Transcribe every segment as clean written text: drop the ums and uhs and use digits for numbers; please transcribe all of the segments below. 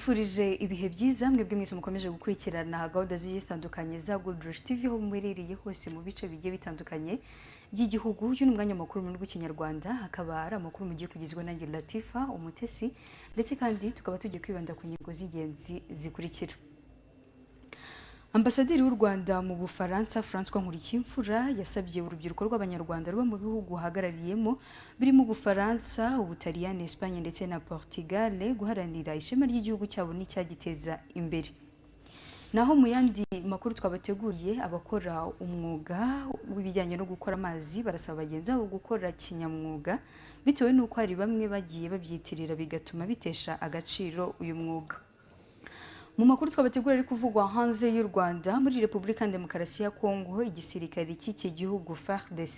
Mbifurije ibihe byiza mwebwe mwese mukomeje gukurikirana gahunda zigiye zitandukanye za Good Rush TV aho muherereye hose mu bice bigiye bitandukanye by'igihugu. Uyu ni umwanya w'amakuru mu rurimi rw'Ikinyarwanda, akaba ari amakuru mugiye kugezwa nanjye Latifa Umutesi, ndetse kandi tukaba tugiye kwibanda ku ngingo z'ingenzi zikurikira. Ambasaderi w'u Rwanda mu Bufaransa François Nkurikiyimfura yasabye urubyiruko rw'Abanyarwanda ruba mu bihugu ahagarariyemo birimo Ubufaransa, Ubutaliyani, Espagne ndetse na Portugal guharanira ishema ry'igihugu cyabo n'icyagiteza imbere. Naho mu yandi makuru twabateguriye, abakora umwuga w'ibijyanye no gukora amazi barasaba bagenzi babo gukora kinyamwuga bitewe n'uko hari bamwe bagiye babyitirira bigatuma bitesha agaciro uyu mwuga. Mu makuru twabategura ari kuvugwa hanze y'u Rwanda, muri Repubulika Demokarasi ya Kongo, igisirikare cy'iki gihugu FARDC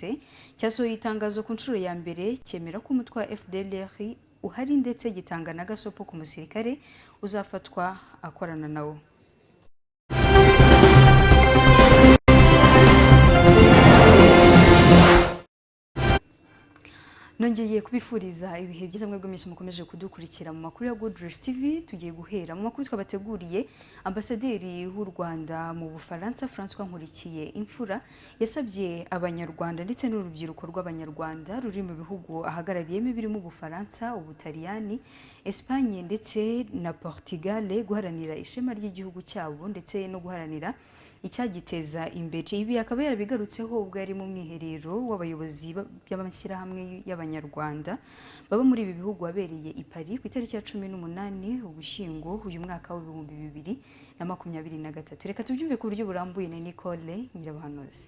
cyasohoye itangazo ku nshuro ya mbere cyemera ko umutwe wa FDLR uhari, ndetse gitanga na gasopo ku musirikare uzafatwa akorana nawo. Nongeye kubifuriza ibihe byiza mwebwe mwese mukomeje kudukurikira mu makuru ya Good Rush TV. Tugiye guhera mu makuru twabateguriye. Ambasaderi w'u Rwanda mu Bufaransa François Nkurikiye Imfura yasabye Abanyarwanda ndetse n'urubyiruko rw'Abanyarwanda ruri mu bihugu ahagarariyemo birimo Ubufaransa, Ubutaliyani, Espagne ndetse na Portugal guharanira ishema ry'igihugu cyabo ndetse no guharanira icyagiteza imbere. Ibi akaba yarabigarutseho ubwo yari mu mwiherero w'abayobozi b'amashyirahamwe y'Abanyarwanda baba muri ibi bihugu wabereye i Paris ku itariki ya 18 Ugushyingo uyu mwaka wa 2023. Reka tubyumve ku buryo burambuye na Nicole Nyirabahanuzi.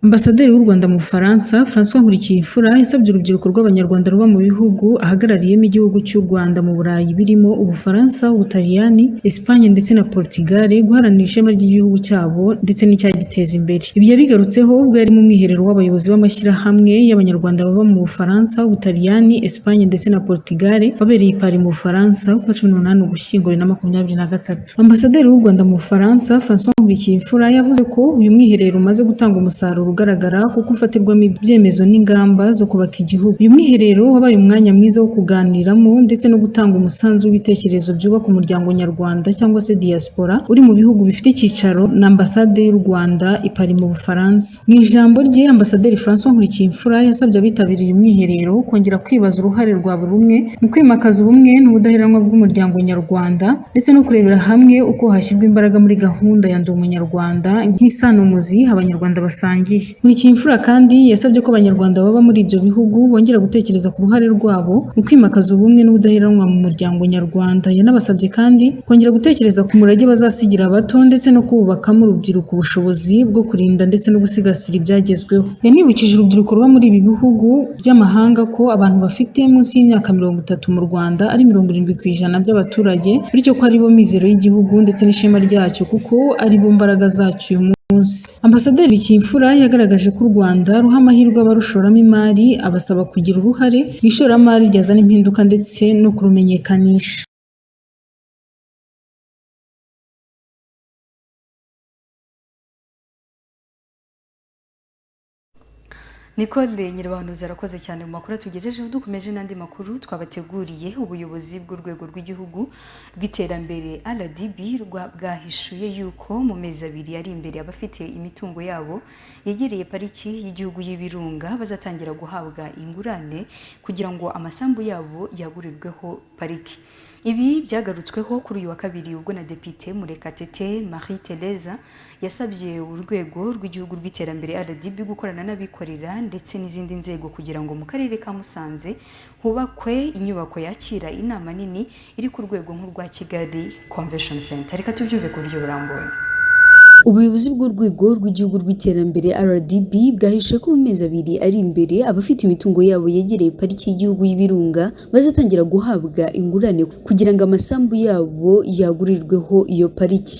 Ambasaderi w'u Rwanda mu Bufaransa François Nkurikiyimfura yasabye urubyiruko rw'Abanyarwanda ruba mu bihugu ahagarariyemo igihugu cy'u Rwanda mu Burayi birimo Ubufaransa, Ubutaliyani, Espagne ndetse na Portugal guharanira ishema ry'igihugu cyabo ndetse n'icyagiteza imbere. Ibi yabigarutseho ubwo yari mu mwiherero w'abayobozi b'amashyirahamwe y'Abanyarwanda baba mu Bufaransa, Ubutaliyani, Espagne ndetse na Portugal wabereye i Paris mu Bufaransa ku wa 18 Ugushyingo 2023. Ambasaderi w'u Rwanda mu Bufaransa François Nkurikiyimfura yavuze ko uyu mwiherero umaze gutanga umusaruro ugaragara kuko ufatirwamo ibyemezo n'ingamba zo kubaka igihugu. Uyu mwiherero wabaye umwanya mwiza wo kuganiramo ndetse no gutanga umusanzu w'ibitekerezo byubaka umuryango nyarwanda cyangwa se diaspora uri mu bihugu bifite icyicaro na ambasade y'u Rwanda i Paris mu Bufaransa. Mu ijambo rye, Ambasaderi François Nkurikiyimfura yasabye abitabiriye umwiherero kongera kwibaza uruhare rwa buri umwe mu kwimakaza ubumwe n'ubudaheranwa bw'umuryango nyarwanda ndetse no kurebera hamwe uko hashyirwa imbaraga muri gahunda ya Ndi Umunyarwanda nk'isanomuzi Abanyarwanda basangiye. Nkurikiyimfura kandi yasabye ko Abanyarwanda baba muri ibyo bihugu bongera gutekereza ku ruhare rwabo mu kwimakaza ubumwe n'ubudaheranwa mu muryango nyarwanda. Yanabasabye kandi kongera gutekereza ku murage bazasigira abato ndetse no kubakamo urubyiruko ubushobozi bwo kurinda ndetse no gusigasira ibyagezweho. Yanibukije urubyiruko ruba muri ibi bihugu by'amahanga ko abantu bafite munsi y'imyaka 30 mu Rwanda ari 70% by'abaturage, bityo ko aribo mizero y'igihugu ndetse n'ishema ryacyo kuko aribo mbaraga zacyo uyu munsi. Ambasaderi Nkurikiyimfura yagaragaje ko u Rwanda ruha amahirwe abarushoramo imari, abasaba kugira uruhare mu ishoramari ryazana impinduka ndetse no kurumenyekanisha. Nicole Nyirabahanuzi arakoze cyane mu makuru atugejejeho. Dukomeje n'andi makuru twabateguriye. Ubuyobozi bw'urwego rw'igihugu rw'iterambere RDB bwahishuye yuko mu mezi abiri ari imbere abafite imitungo yabo yegereye pariki y'igihugu y'Ibirunga bazatangira guhabwa ingurane kugira ngo amasambu yabo yagurirweho pariki. Ibi byagarutsweho kuri uyu wa kabiri ubwo na Depite Murekatete Marie Theresa yasabye urwego rw'igihugu rw'iterambere RDB gukorana n'abikorera ndetse n'izindi nzego kugira ngo mu karere ka Musanze hubakwe inyubako yakira inama nini iri ku rwego nk'urwa Kigali Convention Center. Reka tubyumve ku buryo burambuye. Ubuyobozi bw'urwego rw'igihugu rw'iterambere RDB bwahishe ko mu mezi abiri ari imbere abafite imitungo yabo yegereye pariki y'igihugu y'Ibirunga bazatangira guhabwa ingurane kugira ngo amasambu yabo yagurirweho iyo pariki.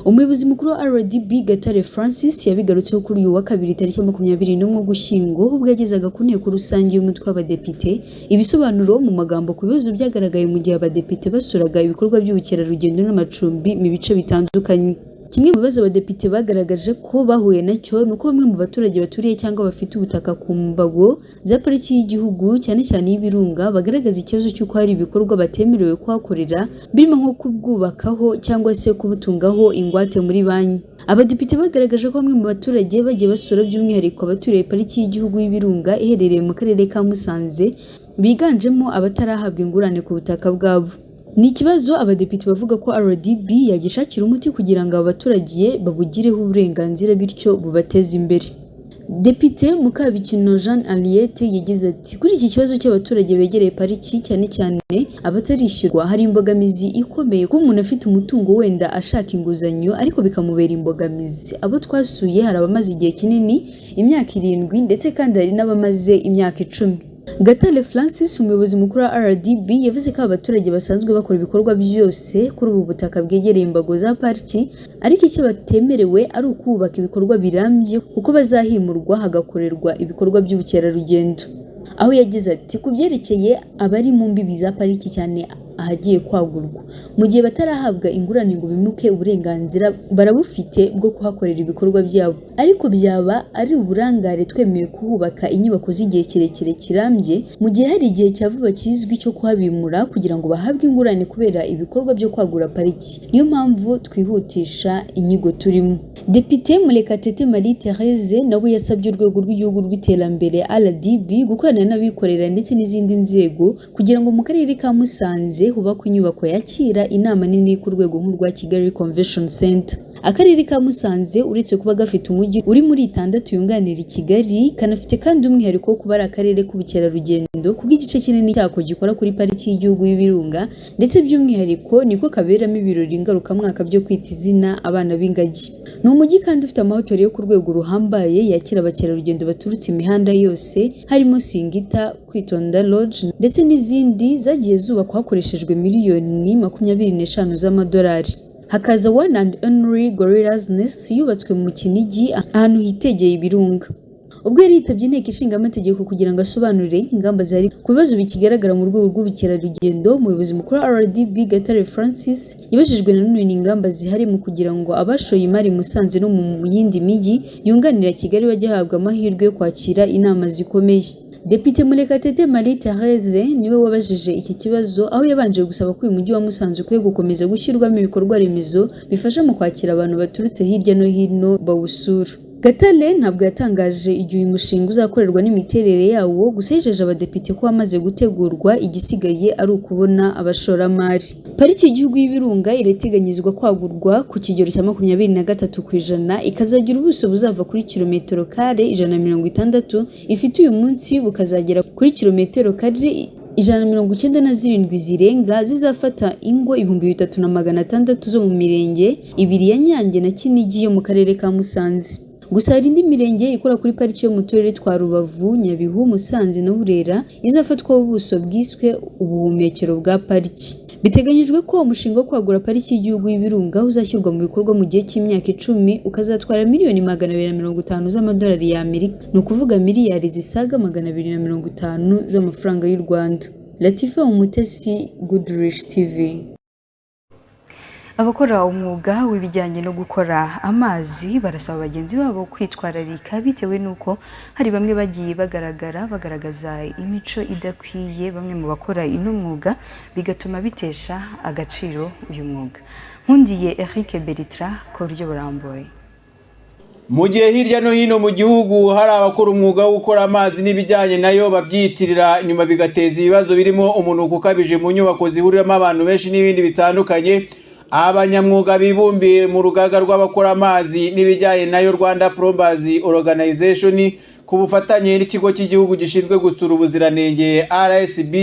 Umuyobozi mukuru wa RDB Gatare Francis yabigarutseho kuri uyu wa kabiri tariki 21 Ugushyingo ubwo yagezaga ku nteko rusange y'umutwe w'abadepite ibisobanuro mu magambo ku bibazo byagaragaye mu gihe abadepite basuraga ibikorwa by'ubukerarugendo n'amacumbi mu bice bitandukanye. Kimwe mu bibazo abadepite bagaragaje ko bahuye nacyo ni uko bamwe mu baturage baturiye cyangwa bafite ubutaka ku mbago za pariki y'igihugu cyane cyane iy'Ibirunga bagaragaza ikibazo cy'uko hari ibikorwa batemerewe kuhakorera birimo nko kubwubakaho cyangwa se kubutungaho ingwate muri banki. Abadepite bagaragaje ko bamwe mu baturage bagiye basura by'umwihariko abaturiye pariki y'igihugu y'Ibirunga iherereye mu karere ka Musanze biganjemo abatarahabwa ingurane ku butaka bwabo. Ni ikibazo abadepite bavuga ko RDB yagishakira umuti kugira ngo aba baturage babugireho uburenganzira bityo bubateze imbere. Depite Mukabikino Jeanne Henriette yagize ati “Kuri iki kibazo cy'abaturage begereye pariki cyane cyane abatarishyurwa hari imbogamizi ikomeye kuba umuntu afite umutungo wenda ashaka inguzanyo ariko bikamubera imbogamizi. Abo twasuye hari abamaze igihe kinini imyaka 7 ndetse kandi hari n'abamaze imyaka 10.” Gatare Francis umuyobozi mukuru wa RDB yavuze ko abaturage basanzwe bakora ibikorwa byose kuri ubu butaka bwegereye imbago za pariki ariko icyo batemerewe ari ukubaka ibikorwa birambye kuko bazahimurwa hagakorerwa ibikorwa by'ubukerarugendo. Aho yagize ati “Ku byerekeye abari mu mbibi za pariki cyane ahagiye kwagurwa, mu gihe batarahabwa ingurane ngo bimuke uburenganzira barabufite bwo kuhakorera ibikorwa byabo, ariko byaba ari uburangare twemeye kuhubaka inyubako z'igihe kirekire kirambye mu gihe hari igihe cya vuba kizwi cyo kuhabimura kugira ngo bahabwe ingurane kubera ibikorwa byo kwagura pariki. Niyo mpamvu twihutisha inyigo turimo.” Depite Murekatete Marie Therese nawe yasabye urwego rw'igihugu rw'iterambere RDB gukorana n'abikorera ndetse n'izindi nzego kugira ngo mu karere ka Musanze hubakwe inyubako yakira inama nini ku rwego nk'urwa Kigali Convention Center. Akarere ka Musanze uretse kuba gafite umujyi uri muri 6 yunganira i Kigali, kanafite kandi umwihariko wo kuba ari akarere k'ubukerarugendo kuko igice kinini cyako gikora kuri pariki y'igihugu y'Ibirunga ndetse by'umwihariko niko kaberamo ibirori ngarukamwaka byo kwita izina abana b'ingagi. Ni umujyi kandi ufite amahoteli yo ku rwego ruhambaye yakira abakerarugendo baturutse imihanda yose harimo Singita, Kwitonda Lodge ndetse n'izindi zagiye zubakwa hakoreshejwe miliyoni 25 z'amadolari. Hakaza One and Only Gorillas Nest yubatswe mu Kinigi ahantu hitegeye ibirunga. Ubwo yari yitabye inteko ishinga amategeko kugira ngo asobanure ingamba zihari ku bibazo bikigaragara mu rwego rw'ubukerarugendo, umuyobozi mukuru wa RDB Gatare Francis yabajijwe nanone ingamba zihari mu kugira ngo abashoye imari i Musanze no mu yindi mijyi yunganira Kigali bajye bahabwa amahirwe yo kwakira inama zikomeye. Depite Murekatete Marie Therese niwe wabajije iki kibazo aho yabanje gusaba ko uyu mujyi wa Musanze ukwiye gukomeza gushyirwamo ibikorwa remezo bifasha mu kwakira abantu baturutse hirya no hino bawusura. Gatare ntabwo yatangaje igihe uyu mushinga uzakorerwa n'imiterere yawo, gusa yijeje abadepite ko wamaze gutegurwa igisigaye ari ukubona abashoramari. Pariki y'igihugu y'Ibirunga irateganyizwa kwagurwa ku kigero cya 23% ikazagira ubuso buzava kuri kilometero kare 160 ifite uyu munsi bukazagera kuri kilometero kare 197 zirenga zizafata ingo 3600 zo mu mirenge ibiri ya Nyange na Kinigi yo mu karere ka Musanze. Gusa hari indi mirenge ikora kuri pariki yo mu turere twa Rubavu, Nyabihu, Musanze na Burera izafatwaho ubuso bwiswe ubuhumekero bwa pariki. Biteganyijwe ko umushinga wo kwagura pariki y'igihugu y'Ibirunga uzashyirwa mu bikorwa mu gihe cy'imyaka 10 ukazatwara miliyoni 250 z'amadolari y'Amerika, ni ukuvuga miliyari zisaga 250 z'amafaranga y'u Rwanda. Latifa Umutesi, Goodrich TV. Abakora umwuga w'ibijyanye no gukora amazi barasaba bagenzi babo kwitwararika bitewe n'uko hari bamwe bagiye bagaragaza imico idakwiye bamwe mu bakora ino mwuga bigatuma bitesha agaciro uyu mwuga. Nkundiye Eric Beritra ku buryo burambuye. Mu gihe hirya no hino mu gihugu hari abakora umwuga wo gukora amazi n'ibijyanye nayo babyitirira nyuma bigateza ibibazo birimo umunuko ukabije mu nyubako zihuriramo abantu benshi n'ibindi bitandukanye, abanyamwuga bibumbiye mu rugaga rw'abakora amazi n'ibijyanye nayo Rwanda Plumbers Organization ku bufatanye n'ikigo cy'igihugu gishinzwe gutsura ubuziranenge RSB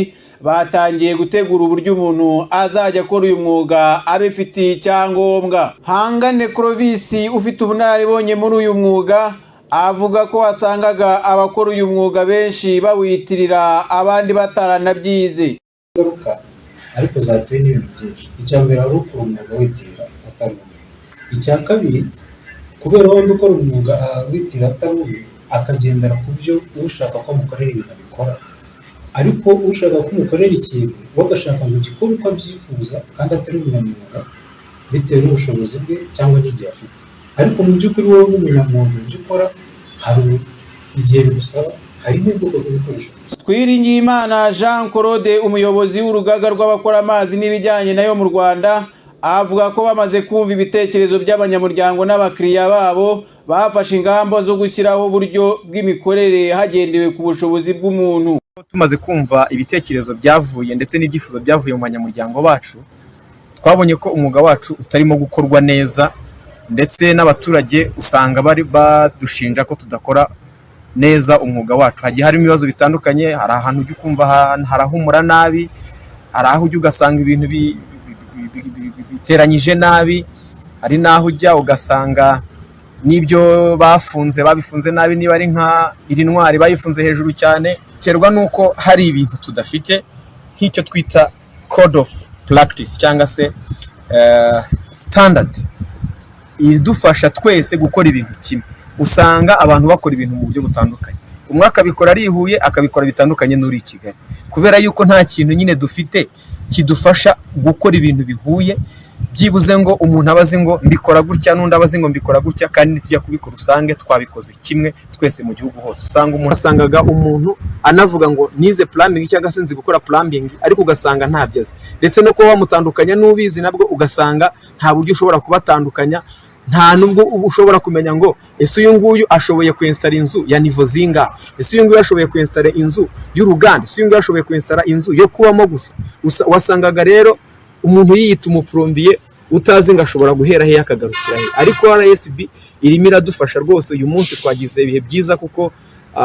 batangiye gutegura uburyo umuntu azajya akora uyu mwuga abifitiye icyangombwa. Hangane Clovis ufite ubunararibonye muri uyu mwuga avuga ko wasangaga abakora uyu mwuga benshi bawitirira abandi bataranabyize. Ingaruka ariko zatewe n'ibintu byinshi. Icya mbere hari ukora umwuga witirira atari uwe. Icya kabiri kubera wundi ukora umwuga witirira atari uwe akagendera ku byo ushaka ko amukorera ibintu abikora, ariko ushaka ko umukorera ikintu we agashaka ngo ugikore uko abyifuza kandi atari umunyamwuga, bitewe n'ubushobozi bwe cyangwa n'igihe afite. Ariko mu by'ukuri wowe nk'umunyamwuga, ibyo ukora hari igihe bigusaba, hari n'ubwoko bw'ibikoresho gusa. Twiringiyimana Jean Claude, umuyobozi w'urugaga rw'abakora amazi n'ibijyanye nayo mu Rwanda, avuga ko bamaze kumva ibitekerezo by'abanyamuryango n'abakiriya babo, bafashe ingamba zo gushyiraho uburyo bw'imikorere hagendewe ku bushobozi bw'umuntu. Tumaze kumva ibitekerezo byavuye ndetse n'ibyifuzo byavuye mu banyamuryango bacu, twabonye ko umwuga wacu utarimo gukorwa neza, ndetse n'abaturage usanga bari badushinja ko tudakora neza umwuga wacu. Hagiye harimo ibibazo bitandukanye. Hari ahantu ujya ukumva harahumura nabi, hari aho ujya ugasanga ibintu biteranyije nabi, hari n'aho ujya ugasanga n'ibyo bafunze babifunze nabi, niba ari nka iri ntwari bayifunze hejuru cyane. Biterwa n'uko hari ibintu tudafite nk'icyo twita code of practice cyangwa se standard idufasha twese gukora ibintu kimwe. Usanga abantu bakora ibintu mu buryo butandukanye, umwe akabikora ari i Huye, akabikora bitandukanye n'uri i Kigali, kubera yuko nta kintu nyine dufite kidufasha gukora ibintu bihuye, byibuze ngo umuntu aba azi ngo mbikora gutya, n'undi aba azi ngo mbikora gutya, kandi nitujya kubikora usange twabikoze kimwe twese mu gihugu hose. Usanga umuntu, wasangaga umuntu anavuga ngo nize plumbing cyangwa se nzi gukora plumbing, ariko ugasanga ntabyo azi, ndetse no kuba wamutandukanya n'ubizi nabwo ugasanga nta buryo ushobora kubatandukanya. Nta nubwo uba ushobora kumenya ngo ese uyu nguyu ashoboye kwensitara inzu ya niveau zinga, ese uyu nguyu ashoboye kwensitara inzu y'uruganda, ese uyu nguyu ashoboye kwensitara inzu yo kubamo gusa. Wasangaga rero umuntu yiyita umuplombier, utazi ngo ashobora guhera he akagarukira he. Ariko RSB irimo iradufasha rwose. Uyu munsi twagize ibihe byiza kuko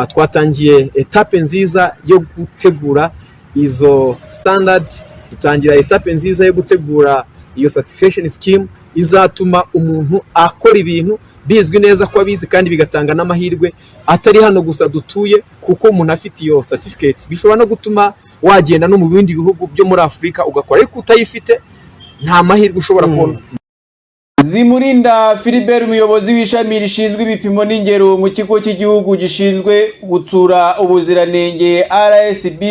twatangiye étape nziza yo gutegura izo standard, dutangira étape nziza yo gutegura iyo certification scheme izatuma umuntu akora ibintu bizwi neza ko abizi, kandi bigatanga n'amahirwe atari hano gusa dutuye, kuko umuntu afite iyo certificate bishobora no gutuma wagenda no mu bindi bihugu byo muri Afurika ugakora, ariko utayifite nta mahirwe ushobora kubona. Zimurinda Philibert, umuyobozi w'ishami rishinzwe ibipimo n'ingero mu kigo cy'igihugu gishinzwe gutsura ubuziranenge RSB,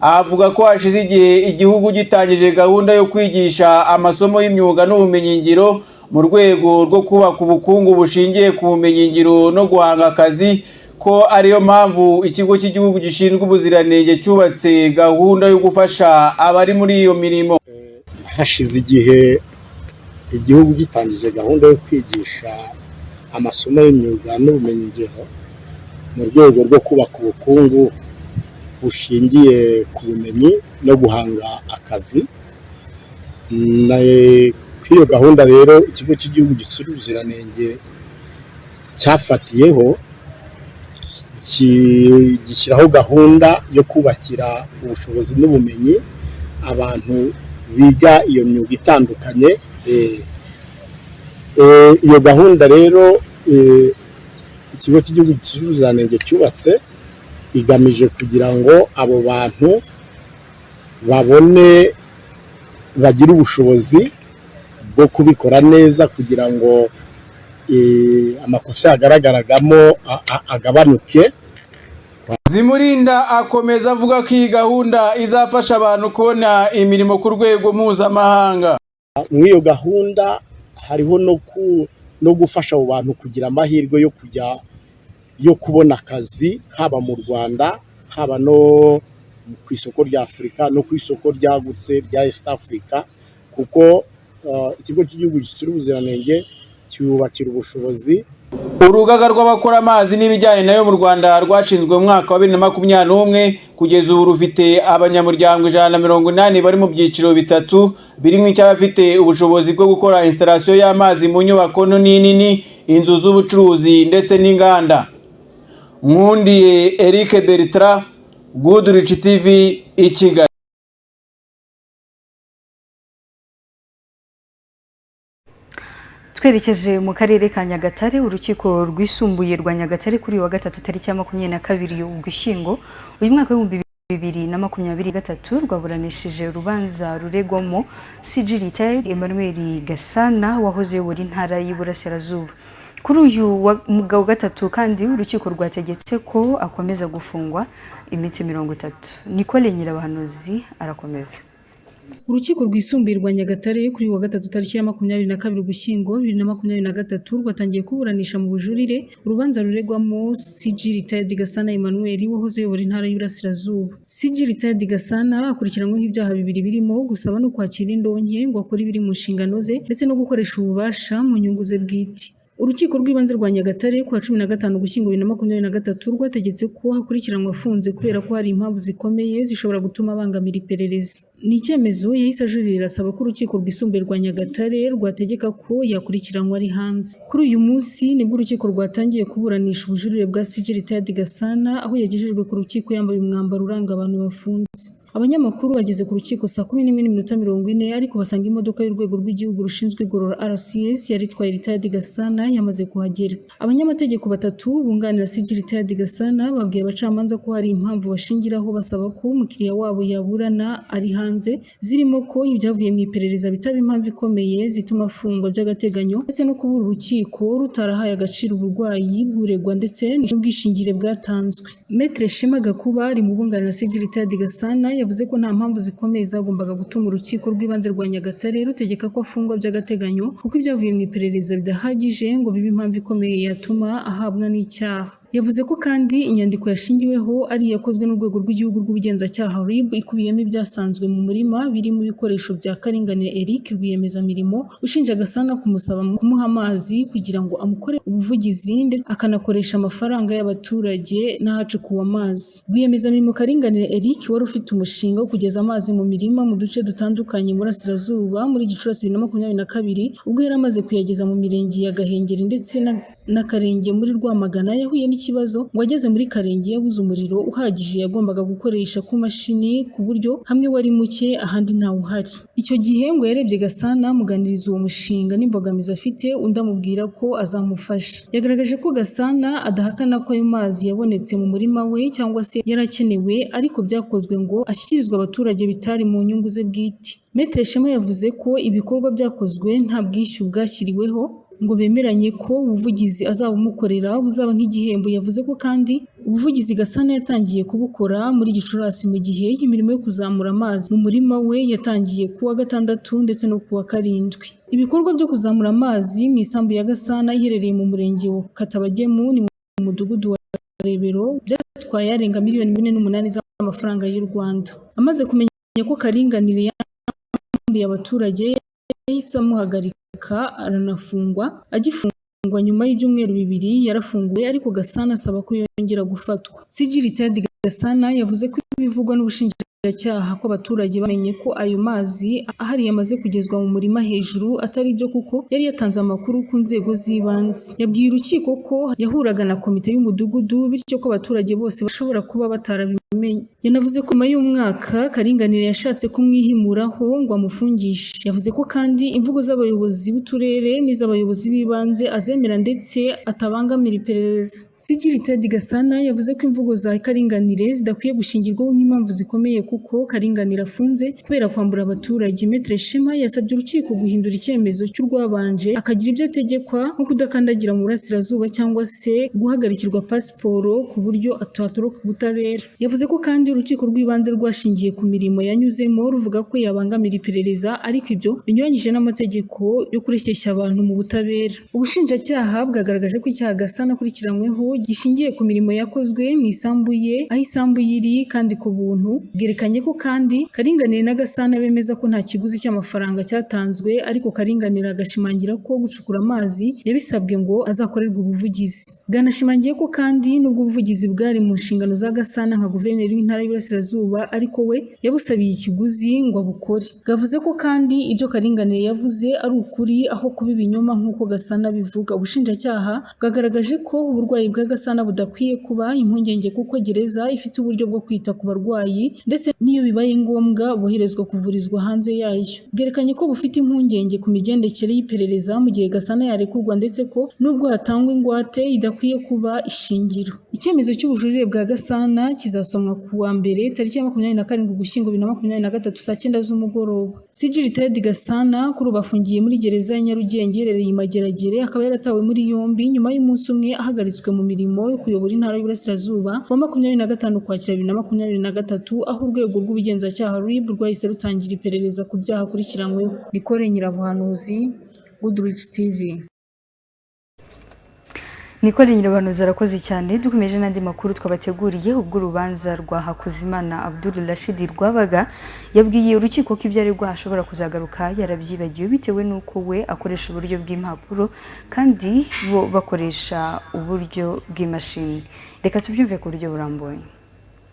avuga ko hashize igihe igihugu gitangije gahunda yo kwigisha amasomo y'imyuga n'ubumenyingiro mu rwego rwo kubaka ubukungu bushingiye ku bumenyingiro no guhanga akazi, ko ariyo mpamvu ikigo cy'igihugu gishinzwe ubuziranenge cyubatse gahunda yo gufasha abari muri iyo mirimo. Hashize igihe igihugu gitangije gahunda yo kwigisha amasomo y'imyuga n'ubumenyingiro mu rwego rwo kubaka ubukungu bushingiye ku bumenyi no guhanga akazi. Kuri iyo gahunda rero, ikigo cy'igihugu gitsura ubuziranenge cyafatiyeho gishyiraho gahunda yo kubakira ubushobozi n'ubumenyi abantu biga iyo myuga itandukanye. Iyo gahunda rero ikigo cy'igihugu gitsura ubuziranenge cyubatse igamije kugira ngo abo bantu babone, bagire ubushobozi bwo kubikora neza, kugira ngo amakosa yagaragaragamo agabanuke. Zimurinda akomeza avuga ko iyi gahunda izafasha abantu kubona imirimo ku rwego mpuzamahanga. Muri iyo gahunda hariho no gufasha abo bantu kugira amahirwe yo kujya yo kubona akazi, haba mu Rwanda, haba no ku isoko rya Afurika no ku isoko ryagutse rya East Africa, kuko ikigo cy'igihugu gitsura ubuziranenge cyubakira ubushobozi. Urugaga rw'abakora amazi n'ibijyanye nayo mu Rwanda rwashinzwe mu mwaka wa 2021. Kugeza ubu rufite abanyamuryango 180 bari mu byiciro bitatu birimo icy'abafite ubushobozi bwo gukora installation y'amazi mu nyubako nto n'inini, inzu z'ubucuruzi ndetse n'inganda. Nkundiye Eric Bertrand, Goodrich TV i Kigali. Twerekeje mu karere ka Nyagatare. Urukiko rwisumbuye rwa Nyagatare kuri uyu wa gatatu tariki ya 22 Ugushyingo uyu mwaka w'2023 rwaburanishije urubanza ruregwamo CG Retired Emmanuel Gasana wahoze ayobora intara y'Iburasirazuba. Kuri uyu wa gatatu kandi urukiko rwategetse ko akomeza gufungwa iminsi 30. Nicole Nyirabahanuzi arakomeza. Urukiko rwisumbuye rwa Nyagatare kuri uyu wa gatatu tariki ya 22 Ugushyingo 2023 rwatangiye kuburanisha mu bujurire urubanza ruregwamo CG Retired Gasana Emmanuel wahoze ayobora Intara y'Iburasirazuba. CG Retired Gasana akurikiranyweho ibyaha bibiri birimo gusaba no kwakira indonke ngo akore ibiri mu nshingano ze ndetse no gukoresha ububasha mu nyungu ze bwite. Urukiko rw'ibanze rwa Nyagatare ku wa 15 Ugushyingo 2023 rwategetse ko hakurikiranwa afunze kubera ko hari impamvu zikomeye zishobora gutuma abangamira iperereza. Ni icyemezo yahise ajuririra asaba ko urukiko rwisumbuye rwa Nyagatare rwategeka ko yakurikiranwa ari hanze. Kuri uyu munsi nibwo urukiko rwatangiye kuburanisha ubujurire bwa CG Retired Gasana, aho yagejejwe ku rukiko yambaye umwambaro uranga abantu bafunze. Abanyamakuru bageze ku rukiko saa 11:40, ariko basanga imodoka y'urwego rw'igihugu rushinzwe igorora RCS yari itwaye Retired Gasana yamaze kuhagera. Abanyamategeko batatu bunganira CG Retired Gasana babwiye abacamanza ko hari impamvu bashingiraho basaba ko umukiriya wabo yaburana ari hanze, zirimo ko ibyavuye mu iperereza bitaba impamvu ikomeye zituma afungwa by'agateganyo, ndetse no kuba uru rukiko rutarahaye agaciro uburwayi bw'uregwa ndetse n'ubwishingire bwatanzwe. Maître Shema Gakuba ari mu bunganira CG Retired Gasana yavuze ko nta mpamvu zikomeye zagombaga gutuma urukiko rw'ibanze rwa Nyagatare rutegeka ko afungwa by'agateganyo, kuko ibyavuye mu iperereza bidahagije ngo bibe impamvu ikomeye yatuma ahabwa n'icyaha. Yavuze ko kandi inyandiko yashingiweho ari iyakozwe n'urwego rw'igihugu rw'ubugenzacyaha RIB, ikubiyemo ibyasanzwe mu murima birimo ibikoresho bya Karinganire Eric, rwiyemezamirimo ushinja Gasana kumusaba kumuha amazi kugira ngo amukore ubuvugizi, ndetse akanakoresha amafaranga y'abaturage n'ahacukuwe amazi. Rwiyemezamirimo Karinganire Eric wari ufite umushinga wo kugeza amazi mu mirima mu duce dutandukanye mu Burasirazuba, muri Gicurasi 2022 ubwo yari amaze kuyageza mu mirenge ya Gahengeri ndetse na Karenge muri Rwamagana, yahuye n'ikibazo ngo ageze muri Karenge yabuze umuriro uhagije yagombaga gukoresha ku mashini, ku buryo hamwe wari muke ahandi ntawuhari. Icyo gihe ngo yarebye Gasana amuganiriza uwo mushinga n'imbogamizi afite, undi amubwira ko azamufasha. Yagaragaje ko Gasana adahakana ko ayo mazi yabonetse mu murima we cyangwa se yarakenewe, ariko byakozwe ngo ashyikirizwe abaturage bitari mu nyungu ze bwite. Maître Shema yavuze ko ibikorwa byakozwe nta bwishyu bwashyiriweho, ngo bemeranye ko ubuvugizi azabumukorera buzaba nk'igihembo. Yavuze ko kandi ubuvugizi Gasana yatangiye kubukora muri Gicurasi, mu gihe imirimo yo kuzamura amazi mu murima we yatangiye ku wa gatandatu ndetse no ku wa karindwi. Ibikorwa byo kuzamura amazi mu isambu ya Gasana iherereye mu murenge wa Katabagemu, ni mu mudugudu wa Rebero, byatwaye arenga miliyoni 4.8 z'amafaranga y'u Rwanda. Amaze kumenya ko Karinganire yambuye abaturage, yahise amuhagarika aranafungwa. Agifungwa nyuma y'ibyumweru 2 yarafunguwe, ariko Gasana asaba ko yongera gufatwa. CG Retired Gasana yavuze ko ibivugwa n'ubushinjacyaha ko abaturage bamenye ko ayo mazi ahari yamaze kugezwa mu murima hejuru atari byo, kuko yari yatanze amakuru ku nzego z'ibanze. Yabwiye urukiko ko yahuraga na komite y'umudugudu, bityo ko abaturage bose bashobora kuba batarabimenye. Yanavuze ko nyuma y'umwaka Karinganire yashatse kumwihimuraho ngo amufungishe. Yavuze ko kandi imvugo z'abayobozi b'uturere n'iz'abayobozi b'ibanze azemera ndetse atabangamira iperereza. CG Retired Gasana yavuze ko imvugo za Karinganire zidakwiye gushingirwaho nk'impamvu zikomeye, kuko Karinganire afunze kubera kwambura abaturage. Maître Shema yasabye urukiko guhindura icyemezo cy'urwabanje, akagira ibyo ategekwa nko kudakandagira mu burasirazuba cyangwa se guhagarikirwa pasiporo ku buryo atatoroka ubutabera. Yavuze ko kandi urukiko rw'ibanze rwashingiye ku mirimo yanyuzemo ruvuga ko yabangamira iperereza, ariko ibyo binyuranyije n'amategeko yo kureshyeshya abantu mu butabera. Ubushinjacyaha bwagaragaje ko icyaha Gasana akurikiranyweho gishingiye ku mirimo yakozwe mu isambu ye, aho isambu ye iri kandi ku buntu. Bwerekanye ko kandi Karinganire na Gasana bemeza ko nta kiguzi cy'amafaranga cyatanzwe, ariko Karinganire agashimangira ko gucukura amazi yabisabwe ngo azakorerwe ubuvugizi. Bwanashimangiye ko kandi nubwo ubuvugizi bwari mu nshingano za Gasana nka guverineri w'Intara y'Iburasirazuba, ariko we yabusabiye ikiguzi ngo abukore. Bwavuze ko kandi ibyo Karinganire yavuze ari ukuri aho kuba ibinyoma nk'uko Gasana abivuga. Ubushinjacyaha bwagaragaje ko uburwayi bwa Gasana budakwiye kuba impungenge, kuko gereza ifite uburyo bwo kwita ku barwayi, ndetse n'iyo bibaye ngombwa boherezwa kuvurizwa hanze yayo. Bwerekanye ko bufite impungenge ku migendekere y'iperereza mu gihe Gasana yarekurwa, ndetse ko nubwo hatangwa ingwate idakwiye kuba ishingiro. Icyemezo cy'ubujurire bwa Gasana kizasomwa gusomwa ku wa mbere tariki ya 27 Ugushyingo 2023 saa 9 z'umugoroba. CG Retired Gasana kuri ubu afungiye muri gereza ya Nyarugenge iherereye i Mageragere, akaba yaratawe muri yombi nyuma y'umunsi umwe ahagaritswe mu mirimo yo kuyobora Intara y'Uburasirazuba ku wa 25 Ukwakira 2023, aho urwego rw'ubugenzacyaha RIB rwahise rutangira iperereza ku byaha akurikiranyweho. Nicole Nyirabuhanuzi, Goodrich TV. Nicole Nyirabanuzi arakoze cyane. Dukomeje n'andi makuru twabateguriye. Ubwo urubanza rwa Hakuzimana Abdul Rashid rwabaga, yabwiye urukiko ko ibyo aregwa ashobora kuzagaruka yarabyibagiwe bitewe n'uko we akoresha uburyo bw'impapuro kandi bo bakoresha uburyo bw'imashini. Reka tubyumve ku buryo burambuye.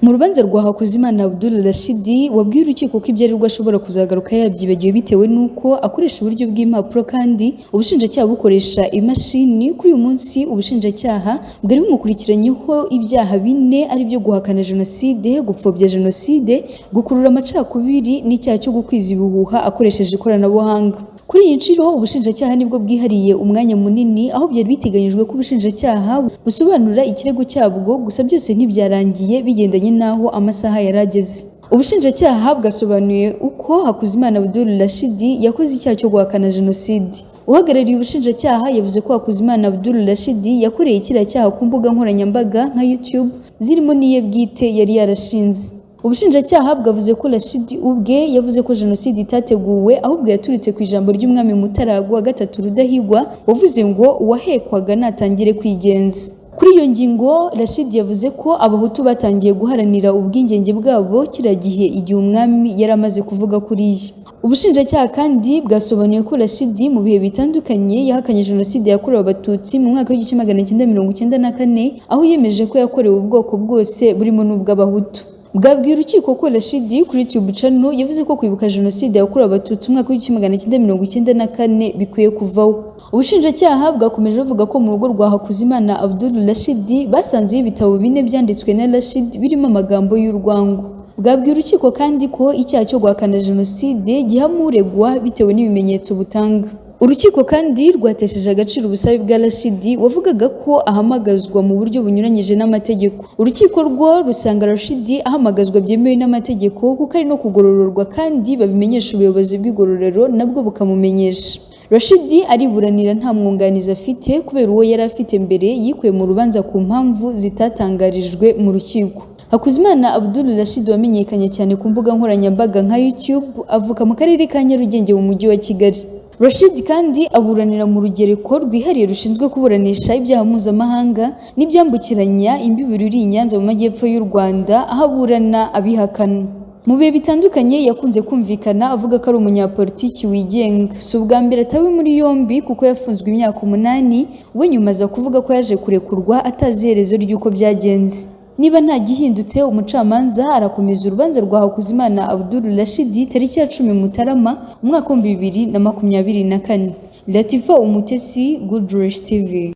Mu rubanza rwa Hakuzimana Abdul Rashidi wabwiye urukiko ko ibyo aregwa ashobora kuzagaruka yabyibagiwe bitewe n'uko akoresha uburyo bw'impapuro kandi ubushinjacyaha bukoresha imashini. Kuri uyu munsi ubushinjacyaha bwari bumukurikiranyeho ibyaha bine, ari byo guhakana jenoside, gupfobya jenoside, gukurura amacakubiri n'icyaha cyo gukwiza ibihuha akoresheje ikoranabuhanga. Kuri iyi nshuro ubushinjacyaha nibwo bwihariye umwanya munini, aho byari biteganyijwe ko ubushinjacyaha busobanura ikirego cyabwo, gusa byose ntibyarangiye bigendanye n'aho amasaha yari ageze. Ubushinjacyaha bwasobanuye uko Hakuzimana Abdul Rashidi yakoze icyaha cyo guhakana jenoside. Uhagarariye ubushinjacyaha yavuze ko Hakuzimana Abdul Rashidi yakoreye kiriya cyaha ku mbuga nkoranyambaga nka YouTube, zirimo n'iye bwite yari yarashinze. Ubushinjacyaha bwavuze ko Rashidi ubwe yavuze ko jenoside itateguwe, ahubwo yaturutse ku ijambo ry'umwami Mutara wa gatatu Rudahigwa wavuze ngo uwahekwaga natangire kwigenza. Kuri iyo ngingo Rashidi yavuze ko abahutu batangiye guharanira ubwigenge bwabo kiriya gihe, igihe umwami yari amaze kuvuga kuriya. Ubushinjacyaha kandi bwasobanuye ko Rashidi mu bihe bitandukanye yahakanye jenoside yakorewe abatutsi mu mwaka w'1994, aho yemeje ko yakorewe ubwoko bwose burimo n'ubw'abahutu. Bwabwiye urukiko ko Rashidi kuri YouTube channel yavuze ko kwibuka jenoside yakorewe abatutsi mu mwaka w'1994 bikwiye kuvaho. Ubushinjacyaha bwakomeje buvuga ko mu rugo rwa Hakuzimana Abdul Rashidi basanzeyo ibitabo bine byanditswe na Rashidi birimo amagambo y'urwango. Bwabwiye urukiko kandi ko icyaha cyo guhakana jenoside gihama uregwa bitewe n'ibimenyetso butanga. Urukiko kandi rwatesheje agaciro ubusabe bwa Rashidi wavugaga ko ahamagazwa mu buryo bunyuranyije n'amategeko. Urukiko rwo rusanga Rashidi ahamagazwa byemewe n'amategeko kuko ari no kugorororwa, kandi babimenyesha ubuyobozi bw'igororero nabwo bukamumenyesha. Rashidi ariburanira nta mwunganizi afite kubera uwo yari afite mbere yikuye mu rubanza ku mpamvu zitatangarijwe mu rukiko. Hakuzimana Abdul Rashid wamenyekanye cyane ku mbuga nkoranyambaga nka YouTube, avuka mu karere ka Nyarugenge mu mujyi wa Kigali. Rashid kandi aburanira mu rugereko rwihariye rushinzwe kuburanisha ibyaha mpuzamahanga n'ibyambukiranya imbibi ruri i Nyanza mu majyepfo y'u Rwanda, aho aburana abihakana. Mu bihe bitandukanye yakunze kumvikana avuga ko ari umunyapolitiki wigenga. Si ubwa mbere atawe muri yombi kuko yafunzwe imyaka 8, we nyuma aza kuvuga ko yaje kurekurwa atazi iherezo ry'uko byagenze. Niba nta gihindutse, umucamanza arakomeza urubanza rwa Hakuzimana Abdul Rashidi tariki ya 10 Mutarama umwaka 2024. Latifa Umutesi, Goodrich TV.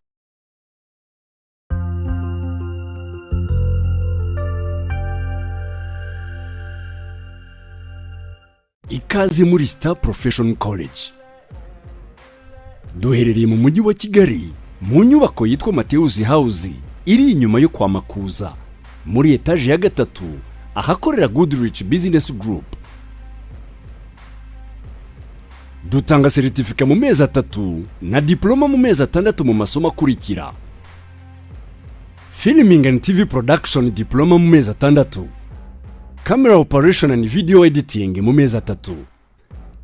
Ikaze muri Star Profession College. Duherereye mu mujyi wa Kigali mu nyubako yitwa Mateus House, iri inyuma yo kwa Makuza muri etaje ya gatatu, ahakorera Goodrich Business Group. Dutanga seritifika mu mezi 3 na diploma mu mezi 6 mu masomo akurikira: Filming and TV Production diploma mu mezi 6, Camera Operation and Video Editing mu mezi 3,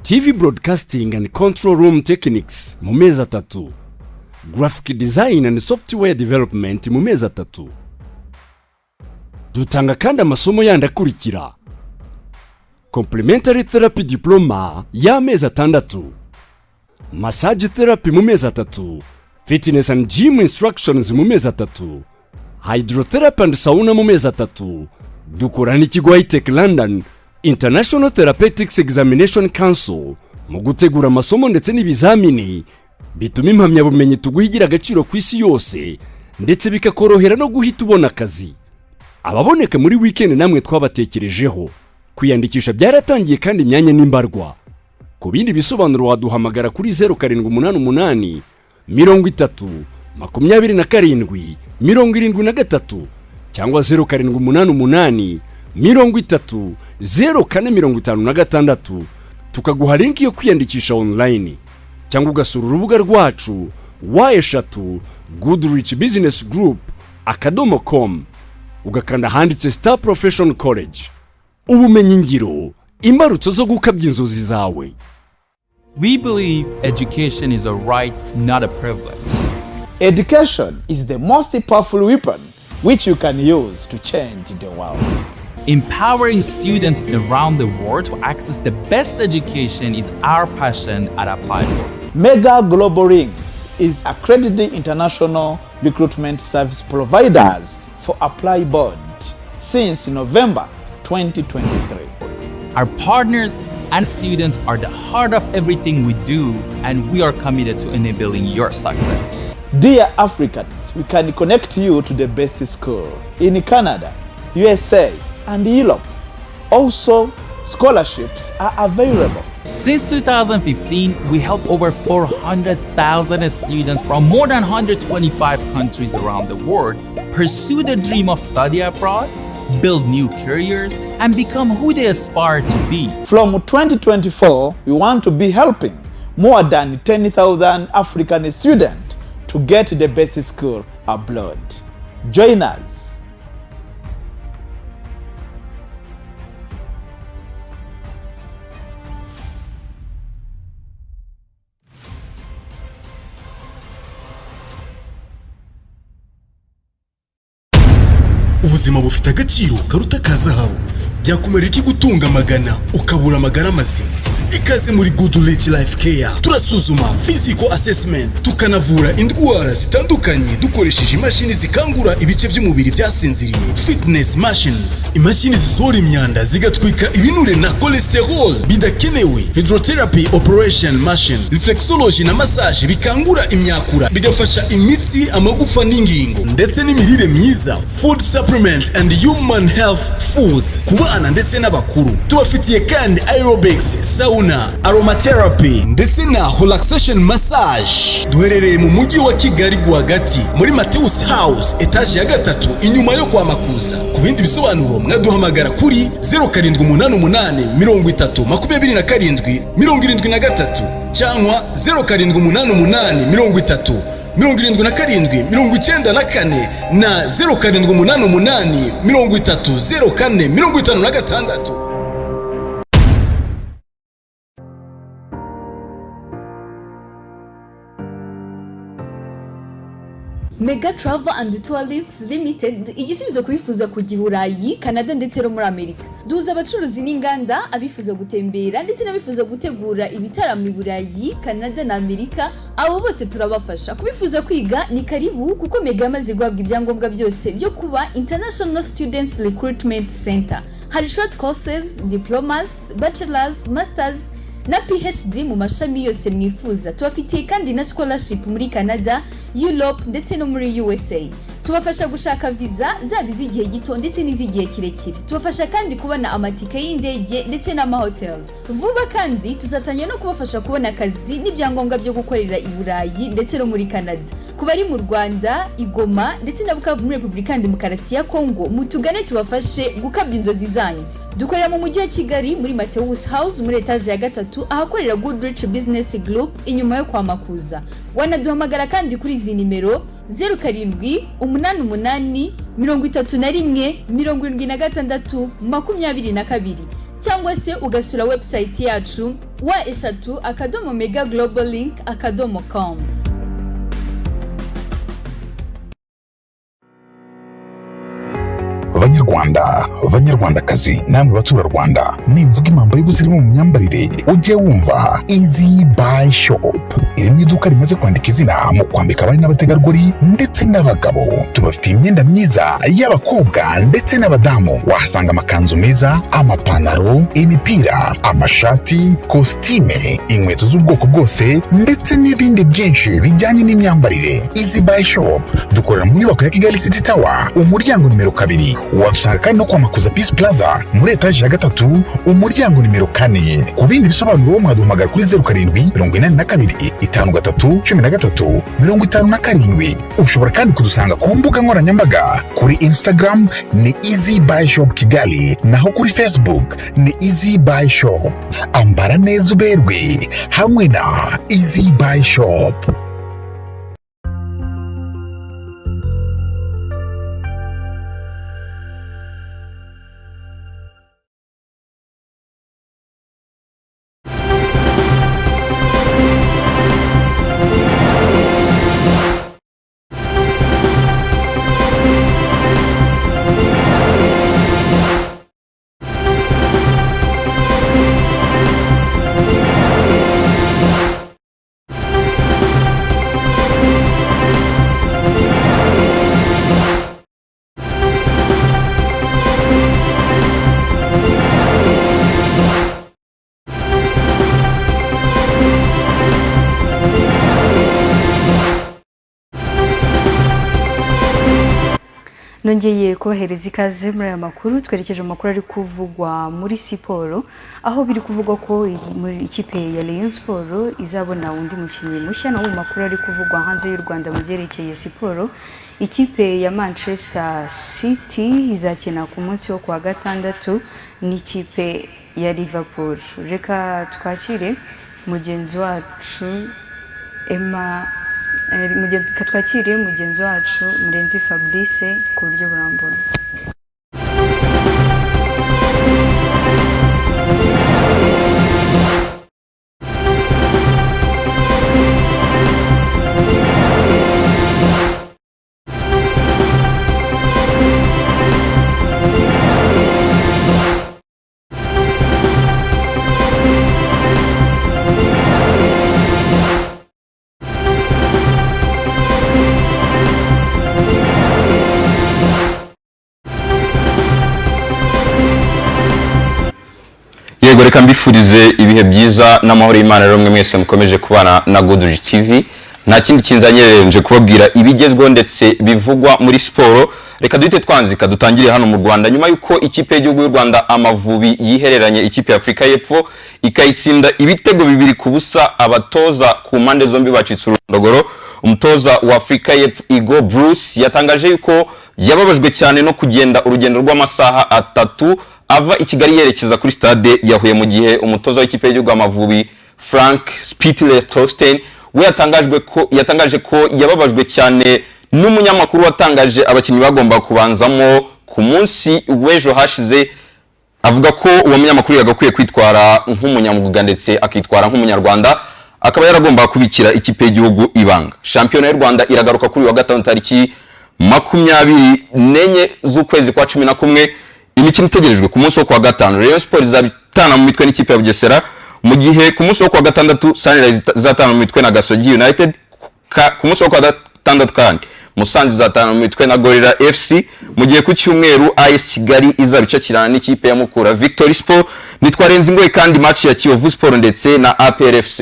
TV Broadcasting and Control Room Techniques mu mezi 3, Graphic Design and Software Development mu mezi 3. Dutanga kandi amasomo yandi akurikira: Complementary Therapy Diploma y'amezi 6, Massage Therapy mu mezi 3, Fitness and Gym Instructions mu mezi 3, Hydrotherapy and Sauna mu mezi 3. Dukora n'ikigo Hitech London International Therapeutics Examination Council mu gutegura amasomo ndetse n'ibizamini bituma impamyabumenyi tuguha igira agaciro ku isi yose, ndetse bikakorohera no guhita ubona akazi. Ababoneka muri weekend namwe twabatekerejeho. Kwiyandikisha byaratangiye kandi imyanya n'imbarwa. Ku bindi bisobanuro waduhamagara kuri 0788 30 27 73 cyangwa 0788 30 04 56, tukaguha link yo kwiyandikisha online, cyangwa ugasura urubuga rwacu www.goodrichbusinessgroup.com, ugakanda ahanditse Star Profession College. Ubumenyi ngiro, imbarutso zo gukabya inzozi zawe. We believe education is a right, not a privilege. Education is the most powerful weapon which you can use to change the world. Empowering students around the world to access the best education is our passion at ApplyBoard. Mega Global Rings is accredited international recruitment service providers for ApplyBoard since November 2023. Our partners and students are the heart of everything we do, and we are committed to enabling your success. Dear Africans, we can connect you to the best school in Canada, USA, and Europe. Also, scholarships are available. Since 2015, we helped over 400,000 students from more than 125 countries around the world pursue the dream of study abroad, build new careers, and become who they aspire to be. From 2024, we want to be helping more than 10,000 African students to get the best school abroad. Join us. Ubuzima bufite agaciro karuta ka zahabu. Byakumarira iki gutunga amagana ukabura amagara mazima? Ikaze muri Good Rich Life Care. Turasuzuma, physical assessment, tukanavura indwara zitandukanye dukoresheje imashini zikangura ibice by'umubiri byasinziriye, fitness machines, imashini zisohora imyanda zigatwika ibinure na cholesterol bidakenewe, hydrotherapy operation machine, reflexology na massage bikangura imyakura, bigafasha imitsi, amagufa n'ingingo, ndetse n'imirire myiza, food supplements and human health foods ku bana ndetse n'abakuru. Tubafitiye kandi aerobics, sauna, aromatherapy ndetse na relaxation massage. Duherereye mu mujyi wa Kigali rwagati muri Mateus House, etaje ya gatatu, inyuma yo kwa Makuza. Ku bindi bisobanuro mwaduhamagara kuri 0788 30 27 73 cyangwa 0788 30 77 94 na 0788 30 04 56. Mega Travel and Tourists Limited, igisubizo ku bifuza kujya i Burayi, Canada ndetse no muri Amerika. Duhuza abacuruzi n'inganda, abifuza gutembera ndetse n'abifuza gutegura ibitaramo i Burayi, Canada na Amerika, abo bose turabafasha. Kubifuza kwiga ni karibu, kuko Mega yamaze guhabwa ibyangombwa byose byo kuba International Student Recruitment Center. Hari short courses, diplomas, bachelors, masters na PhD mu mashami yose mwifuza. Tubafitiye kandi na scholarship muri Canada, Europe ndetse no muri USA. Tubafasha gushaka viza, zaba iz'igihe gito ndetse n'iz'igihe kirekire. Tubafasha kandi kubona amatike y'indege ndetse n'amahoteli. Vuba kandi tuzatangira no kubafasha kubona akazi n'ibyangombwa byo gukorera i Burayi ndetse no muri Canada. Ku bari mu Rwanda, i Goma ndetse na Bukavu muri Repubulika ya Demokarasi ya Kongo, mutugane tubafashe gukabya inzozi zanyu. Dukorera mu mujyi wa Kigali muri Mateus House, muri etaje ya gatatu, ahakorera Goodrich Business Group, inyuma yo kwa Makuza. Wanaduhamagara kandi kuri izi nimero: 0788 31 76 22, cyangwa se ugasura website yacu www.megaglobalink.com. Banyarwanda, Banyarwandakazi, namwe baturarwanda, nimvuga impamba y'ubusirimu mu myambarire ujye wumva Easy Buy Shop. Iri mu iduka rimaze kwandika izina mu kwambika abari n'abategarugori ndetse n'abagabo. Tubafitiye imyenda myiza y'abakobwa ndetse n'abadamu. Wahasanga amakanzu meza, amapantaro, imipira, amashati, kositime, inkweto z'ubwoko bwose ndetse n'ibindi byinshi bijyanye n'imyambarire. Easy Buy Shop dukorera mu nyubako ya Kigali City Tower, umuryango nimero 2. Wadusanga kandi no kwa Makuza Peace Plaza, muri etaje ya gatatu, umuryango nimero 4. Ku bindi bisobanuro mwaduhamagara kuri 0782531357. Ushobora kandi kudusanga ku mbuga nkoranyambaga: kuri Instagram ni Easy Buy Shop Kigali, naho kuri Facebook ni Easy Buy Shop. Ambara neza uberwe hamwe na Easy Buy Shop. Nongeye kubahereza ikaze muri aya makuru. Twerekeje amakuru ari kuvugwa muri siporo, aho biri kuvugwa ko muri ikipe ya Rayon Sport izabona undi mukinnyi mushya. Naho mu makuru ari kuvugwa hanze y'u Rwanda mu byerekeye siporo, ikipe ya Manchester City izakina ku munsi wo kuwa gatandatu n'ikipe ya Liverpool. Reka twakire mugenzi wacu Emma, twakiriye mugenzi wacu Murenzi Fabrice ku buryo burambuye. Yego, reka mbifurize ibihe byiza n'amahoro y'Imana. Rero mwe mwese mukomeje kubana na Goodrich TV, nta kindi kinzanye, nje kubabwira ibigezweho ndetse bivugwa muri siporo. Reka duhite twanzika, dutangire hano mu Rwanda. Nyuma y'uko ikipe y'igihugu y'u Rwanda Amavubi yihereranye ikipe ya Afurika y'Epfo ikayitsinda ibitego 2-0, abatoza ku mpande zombi bacitse urundogoro. Umutoza wa Afurika y'Epfo Hugo Broos yatangaje yuko yababajwe cyane no kugenda urugendo rw'amasaha 3 ava i Kigali yerekeza kuri stade ya Huye, mu gihe umutoza w'ikipe y'igihugu Amavubi Frank Spittler Torsten we yatangaje ko yababajwe cyane n'umunyamakuru watangaje abakinnyi bagomba kubanzamo ku munsi w'ejo hashize, avuga ko uwo munyamakuru yagakwiye kwitwara nk'umunyamwuga ndetse akitwara nk'umunyarwanda, akaba yaragomba kubikira ikipe y'igihugu ibanga. Shampiyona y'u Rwanda iragaruka kuri wa gatanu tariki 24 z'ukwezi kwa 11. Imikino itegerejwe ku munsi wo kuwa gatanu, Rayon Sport izabitana mu mitwe n'ikipe ya Bugesera, mu gihe ku munsi wo kuwa gatandatu Sunrise izatana mu mitwe na Gasogi United. Ku munsi wo kuwa gatandatu kandi Musanze izatana mu mitwe na Gorilla FC, mu gihe ku cyumweru AS Kigali izabicakirana n'ikipe ya Mukura Victory Sport. Nitwarenze ingoyi kandi match ya Kiyovu Sport ndetse na APR FC.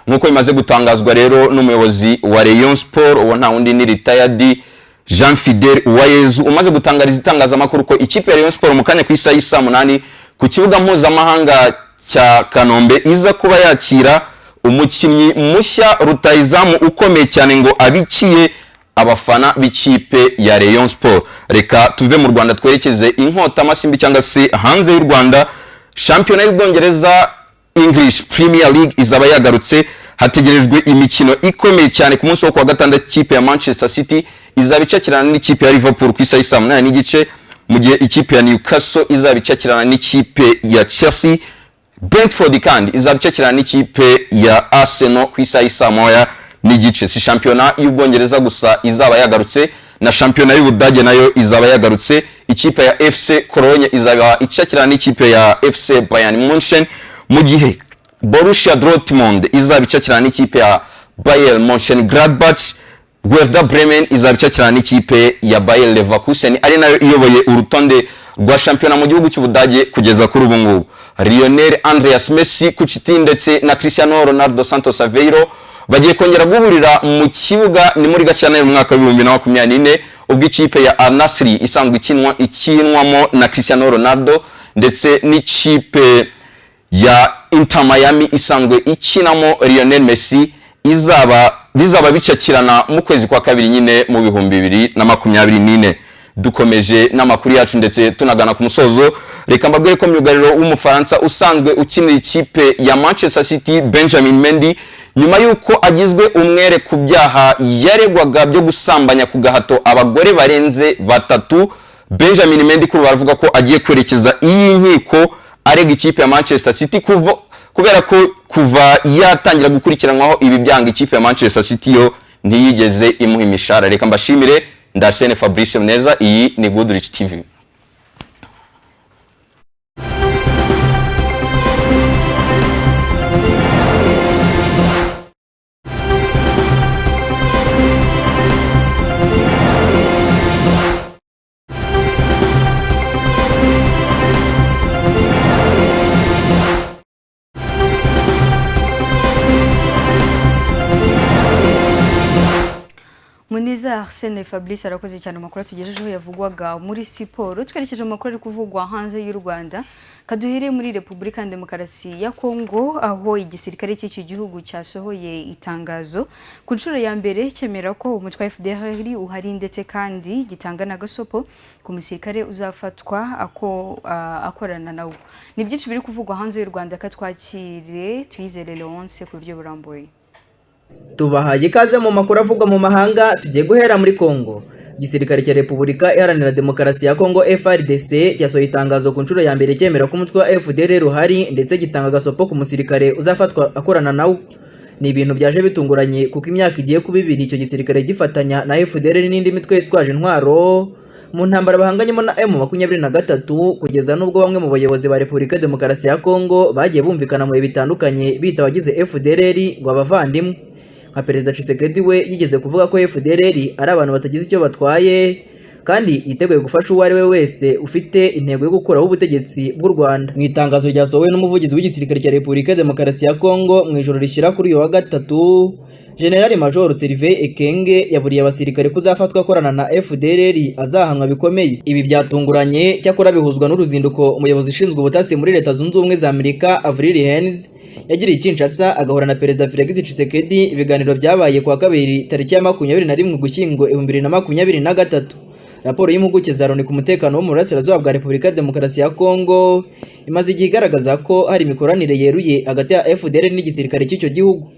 Nkuko bimaze gutangazwa rero n'umuyobozi wa Rayon Sport, uwo nta wundi ni retired Jean Fidel Uwayezu, umaze gutangariza itangazamakuru ko ikipe ya Rayon Sport mu kanya ku isaha y'isaa 8 ku kibuga mpuzamahanga cya Kanombe iza kuba yakira umukinnyi mushya rutayizamu ukomeye cyane ngo abikiye abafana b'ikipe ya Rayon Sport. Reka tuve mu Rwanda twerekeze inkota amasimbi cyangwa se hanze y'u Rwanda. Shampiyona y'Ubwongereza, English Premier League, izaba yagarutse. Hategerejwe imikino ikomeye cyane ku munsi wo kuwa gatandatu. Ikipe ya Manchester City izaba icakirana n'ikipe ya Liverpool ku isaha y'isaa 8:30, mu gihe ikipe ya Newcastle izaba icakirana n'ikipe ya Chelsea. Brentford kandi izaba icakirana n'ikipe ya Arsenal ku isaha y'isaa 1:30. Si shampiyona y'Ubwongereza gusa izaba yagarutse, na shampiyona y'Ubudage nayo izaba yagarutse. Ikipe ya FC Cologne izaba icakirana n'ikipe ya FC Bayern Munchen, mu gihe Borussia Dortmund izaba icakirana n'ikipe ya Bayer Mönchengladbach. Werder Bremen izaba icakirana n'ikipe ya Bayer Leverkusen, ari nayo iyoboye urutonde rwa shampiyona mu gihugu cy'Ubudage kugeza kuri ubu ngubu. Lionel Andreas Messi Cuccittini ndetse na Cristiano Ronaldo Santos Aveiro bagiye kongera guhurira mu kibuga, ni muri Gashyantare mu mwaka wa 2024. ubwo ikipe ya Al Nassr isanzwe ikinwamo na Cristiano Ronaldo ndetse n'ikipe ya Inter Miami isanzwe ikinamo Lionel Messi bizaba bicakirana mu kwezi kwa kabiri nyine mu 2024. Dukomeje n'amakuru yacu ndetse tunagana ku musozo, reka mbabwire ko myugariro w'Umufaransa usanzwe ukinira ikipe ya Manchester City, Benjamin Mendy, nyuma y'uko agizwe umwere ku byaha yaregwaga byo gusambanya ku gahato abagore barenze batatu, Benjamin Mendy kuri baravuga ko agiye kwerekeza iyi nkiko arega ikipe ya Manchester City kubera ko kuva yatangira gukurikiranwaho ibi byanga, ikipe ya Manchester City yo ntiyigeze imuha imishahara. Reka mbashimire. Ndarsene Fabrice Muneza, iyi ni Goodrich TV. Muneza Arsene Fabrice arakoze cyane amakuru atugejejeho yavugwaga muri siporo. Twerekeje mu makuru ari kuvugwa hanze y'u Rwanda, kaduhere muri Repubulika ya Demokarasi ya Kongo, aho igisirikare cy'icyo gihugu cyasohoye itangazo ku nshuro ya mbere cyemera ko umutwe wa FDLR uhari, ndetse kandi gitanga n'agasopo ku musirikare uzafatwa akorana nawo. Ni byinshi biri kuvugwa hanze y'u Rwanda, katwakire Tuyizere Leonce ku buryo burambuye. Tubahaye ikaze mu makuru avugwa mu mahanga. Tugiye guhera muri Kongo. Igisirikare cya Repubulika Iharanira Demokarasi ya Kongo FARDC cyasohoye itangazo ku nshuro ya mbere cyemera ko umutwe wa FDLR uhari, ndetse gitanga agasopo ku musirikare uzafatwa akorana nawo. Ni ibintu byaje bitunguranye kuko imyaka igiye kuba ibiri icyo gisirikare gifatanya na FDLR n'indi mitwe yitwaje intwaro mu ntambara bahanganyemo na M23, kugeza n'ubwo bamwe mu bayobozi ba Repubulika Demokarasi ya Kongo bagiye bumvikana mu bihe bitandukanye bita abagize FDLR ngo abavandimwe. Nka Perezida Tshisekedi we yigeze kuvuga ko FDLR ari abantu batagize icyo batwaye kandi yiteguye gufasha uwo ari we wese ufite intego yo gukuraho ubutegetsi bw'u Rwanda. Mu itangazo ryasohowe n'umuvugizi w'igisirikare cya Repubulika Demokarasi ya Kongo mu ijoro rishyira kuri uyu wa gatatu, General Major Sylvain Ekenge yaburiye abasirikare ko uzafatwa akorana na FDLR azahanwa bikomeye. Ibi byatunguranye, cyakora bihuzwa n'uruzinduko umuyobozi ushinzwe ubutasi muri Leta Zunze Ubumwe za Amerika Avril Haines yagiriye i Kinshasa, agahura na Perezida Felix Tshisekedi. Ibiganiro byabaye kuwa kabiri tariki ya 21 Ugushyingo 2023. Raporo y'impuguke za Loni ku mutekano wo mu burasirazuba bwa Repubulika ya Demokarasi ya Kongo imaze igihe igaragaza ko hari imikoranire yeruye hagati ya FDLR n'igisirikare cy'icyo gihugu.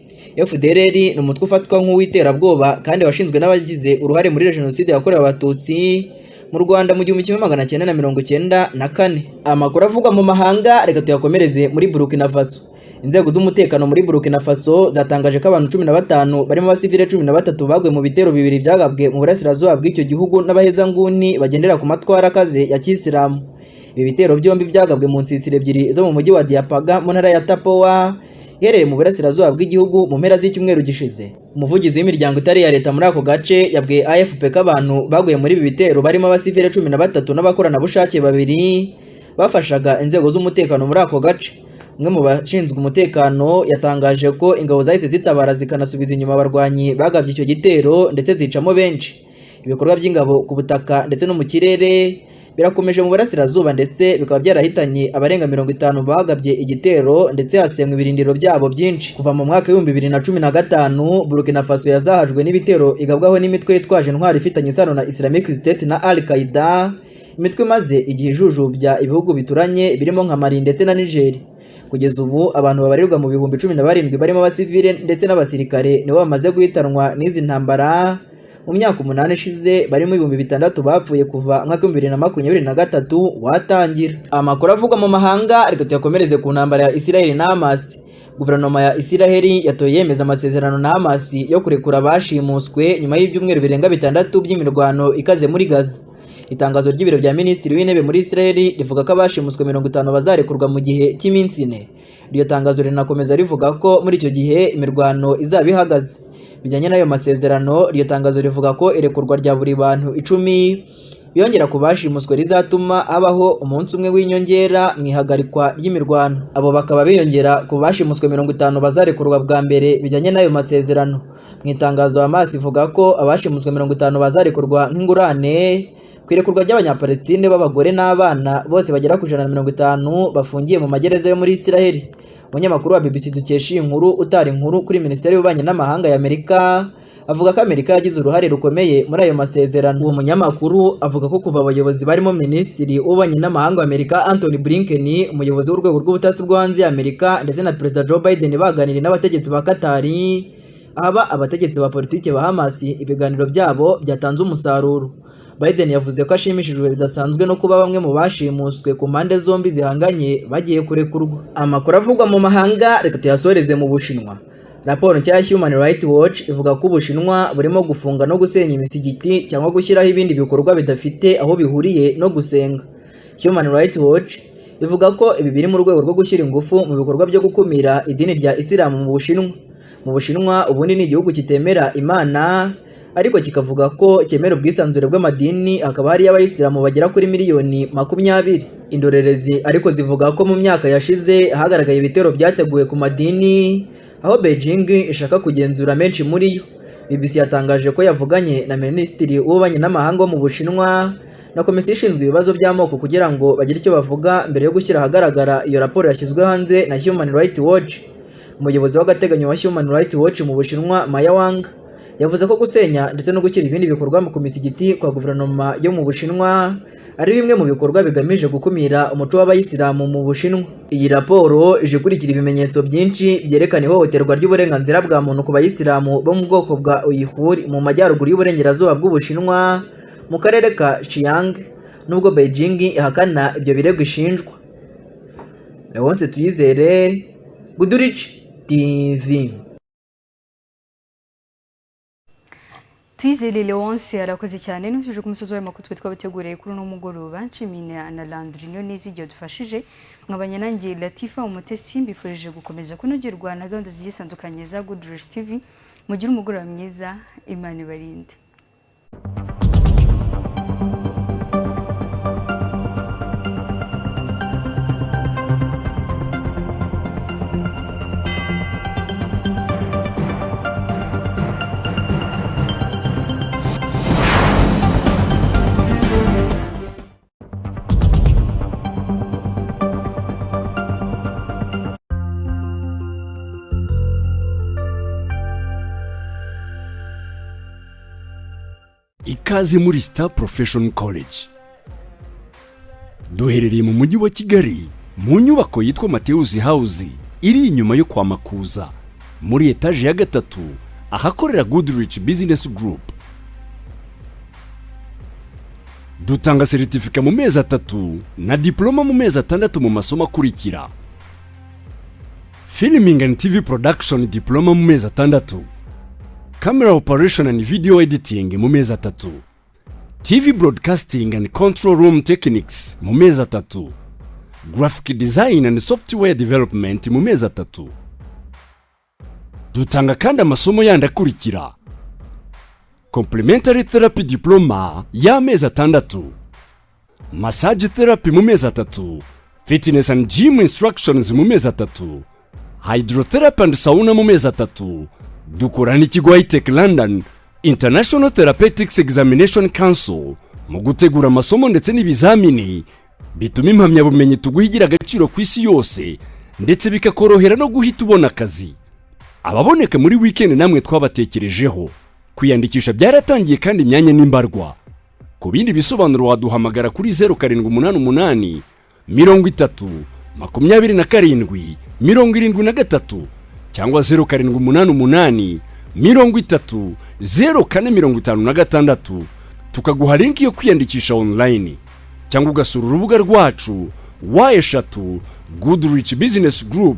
FDLR ni umutwe ufatwa nk'uw'iterabwoba kandi washinzwe n'abagize uruhare muri Jenoside yakorewe Abatutsi mu Rwanda mu 1994. Amakuru avugwa mu mahanga reka tuyakomereze muri Burkina Faso. Inzego z'umutekano muri Burkina Faso zatangaje ko abantu 15 barimo abasivile 13 baguye mu bitero bibiri byagabwe mu burasirazuba bw'icyo gihugu n'abahezanguni bagendera ku matwara akaze ya Kisilamu. Ibi bitero byombi byagabwe mu nsisiro ebyiri zo mu mujyi wa Diapaga mu ntara ya Tapoa iherereye mu burasirazuba bw'igihugu mu mpera z'icyumweru gishize. Umuvugizi w'imiryango itari iya leta muri ako gace yabwiye AFP ko abantu baguye muri ibi bitero barimo abasivile 13 n'abakoranabushake babiri bafashaga inzego z'umutekano muri ako gace. Umwe mu bashinzwe umutekano yatangaje ko ingabo zahise zitabara zikanasubiza inyuma abarwanyi bagabye icyo gitero ndetse zicamo benshi. Ibikorwa by'ingabo ku butaka ndetse no mu kirere birakomeje mu burasirazuba, ndetse bikaba byarahitanye abarenga 50 bagabye igitero ndetse hasenywe ibirindiro byabo byinshi. Kuva mu mwaka w'ibihumbi 2015 Burkina Faso yazahajwe n'ibitero igabwaho n'imitwe yitwaje intwaro ifitanye isano na Islamic State na Al Qaeda, imitwe imaze igihe ijujubya ibihugu bituranye birimo nka Mali ndetse na Niger. Kugeza ubu abantu babarirwa mu 17,000 barimo abasivile ndetse n'abasirikare nibo bamaze guhitanwa n'izi ntambara mu myaka 8 ishize, barimo 6,000 bapfuye kuva mwaka 2023 watangira. Amakuru avugwa mu mahanga reka tuyakomereze ku ntambara ya Israel na Hamas. Guverinoma ya Israel yatoye yemeza amasezerano na Hamas yo kurekura abashimuswe nyuma y'ibyumweru birenga 6 by'imirwano ikaze muri Gaza. Itangazo ry'ibiro bya Minisitiri w'Intebe muri Israel rivuga ko abashimuswe 50 bazarekurwa mu gihe cy'iminsi 4. Iryo tangazo rinakomeza rivuga ko muri icyo gihe imirwano izaba ihagaze. Bijyanye n'ayo masezerano, iryo tangazo rivuga ko irekurwa rya buri bantu 10 biyongera ku bashimuswe rizatuma habaho umunsi umwe w'inyongera mu ihagarikwa ry'imirwano. Abo bakaba biyongera ku bashimuswe 50 bazarekurwa bwa mbere bijyanye n'ayo masezerano. Mu itangazo, Hamas ivuga ko abashimuswe 50 bazarekurwa nk'ingurane ku irekurwa ry'Abanyapalestine b'abagore n'abana bose bagera ku 150 bafungiye mu magereza yo muri Isiraheli. Umunyamakuru wa BBC dukesha iyi nkuru utara inkuru kuri Minisiteri y'Ububanyi n'Amahanga ya Amerika avuga ko Amerika yagize uruhare rukomeye muri ayo masezerano. Uwo munyamakuru avuga ko kuva abayobozi barimo Minisitiri w'Ububanyi n'Amahanga wa Amerika Antony Blinken, umuyobozi w'urwego rw'ubutasi bwo hanze ya Amerika, ndetse na Perezida Joe Biden baganiriye n'abategetsi ba Katari, aba abategetsi ba politiki ba Hamas, ibiganiro byabo byatanze umusaruro. Biden yavuze ko ashimishijwe bidasanzwe no kuba bamwe mu bashimuswe ku mpande zombi zihanganye bagiye kurekurwa. Amakuru avugwa mu mahanga reka tuyasoreze mu Bushinwa. Raporo nshya ya Human Rights Watch ivuga ko Ubushinwa burimo gufunga no gusenya imisigiti cyangwa gushyiraho ibindi bikorwa bidafite aho bihuriye no gusenga. Human Rights Watch ivuga ko ibi biri mu rwego rwo gushyira ingufu mu bikorwa byo gukumira idini rya Isilamu mu Bushinwa. Mu Bushinwa ubundi ni igihugu kitemera Imana, ariko kikavuga ko cyemera ubwisanzure bw'amadini, hakaba hariyo Abayisilamu bagera kuri miliyoni 20. Indorerezi ariko zivuga ko mu myaka yashize hagaragaye ibitero byateguwe ku madini, aho Beijing ishaka kugenzura menshi muri yo. BBC yatangaje ko yavuganye na Minisitiri w'Ububanyi n'Amahanga wo mu Bushinwa na Komisiyo ishinzwe ibibazo by'amoko kugira ngo bagire icyo bavuga mbere yo gushyira ahagaragara iyo raporo yashyizwe hanze na Human Rights Watch. Umuyobozi w'agateganyo wa Human Rights Watch mu Bushinwa, Maya Wang, yavuze ko gusenya ndetse no gushyira ibindi bikorwa ku misigiti kwa guverinoma yo mu Bushinwa ari bimwe mu bikorwa bigamije gukumira umuco w'Abayisilamu mu Bushinwa. Iyi raporo ije ikurikira ibimenyetso byinshi byerekana ihohoterwa ry'uburenganzira bwa muntu ku Bayisilamu bo mu bwoko bwa Uyghur mu majyaruguru y'uburengerazuba bw'Ubushinwa mu karere ka Xinjiang, nubwo Beijing ihakana ibyo birego ishinjwa. Leonce Tuyizere, Goodrich TV. Tuyizere Leonce arakoze cyane. Nusuje ku musozi w'amakuru twe twabateguriye kuri uno mugoroba, nshimira na Landry Neza igihe dufashije, nkabanya nanjye Latifa Umutesi, mbifurije gukomeza kunogerwa na gahunda zigiye zitandukanye za Goodrich TV. Mugire umugoroba mwiza, Imana ibarinde. Ikaze muri Star Profession College. Duherereye mu mujyi wa Kigali mu nyubako yitwa Mateus House, iri inyuma yo kwa Makuza, muri etaje ya gatatu, ahakorera Goodrich Business Group. Dutanga seritifika mu mezi 3 na diploma mu mezi 6 mu masomo akurikira: Filming and TV Production diploma mu mezi 6, Camera Operation and Video Editing mu mezi 3, TV Broadcasting and Control Room Techniques mu mezi 3, Graphic Design and Software Development mu mezi 3. Dutanga kandi amasomo yandi akurikira: Complementary Therapy Diploma y'amezi 6, Massage Therapy mu mezi 3, Fitness and Gym Instructions mu mezi 3, Hydrotherapy and Sauna mu mezi 3. Dukora n'ikigo Hitech London International Therapeutics Examination Council mu gutegura amasomo ndetse n'ibizamini bituma impamyabumenyi tuguha igira agaciro ku isi yose, ndetse bikakorohera no guhita ubona akazi. Ababoneka muri weekend namwe twabatekerejeho. Kwiyandikisha byaratangiye kandi imyanya n'imbarwa. Ku bindi bisobanuro waduhamagara kuri 0788 30 27 73 cyangwa 0788 30 04 56, tukaguha link yo kwiyandikisha online, cyangwa ugasura urubuga rwacu www.goodrichbusinessgroup.